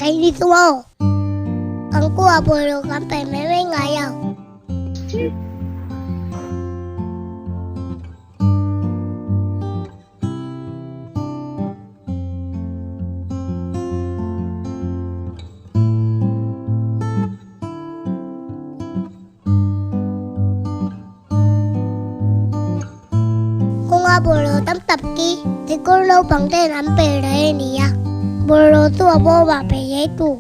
Kei ni chu aw. Kan kua bawlhhlawh kan pe mai mai ngai lo. Kawnga bawlhhlawh tam tak hi sikul naupang ten an pe rei a ni a, bawlhhlawh chu a bawmah pe ngei tu.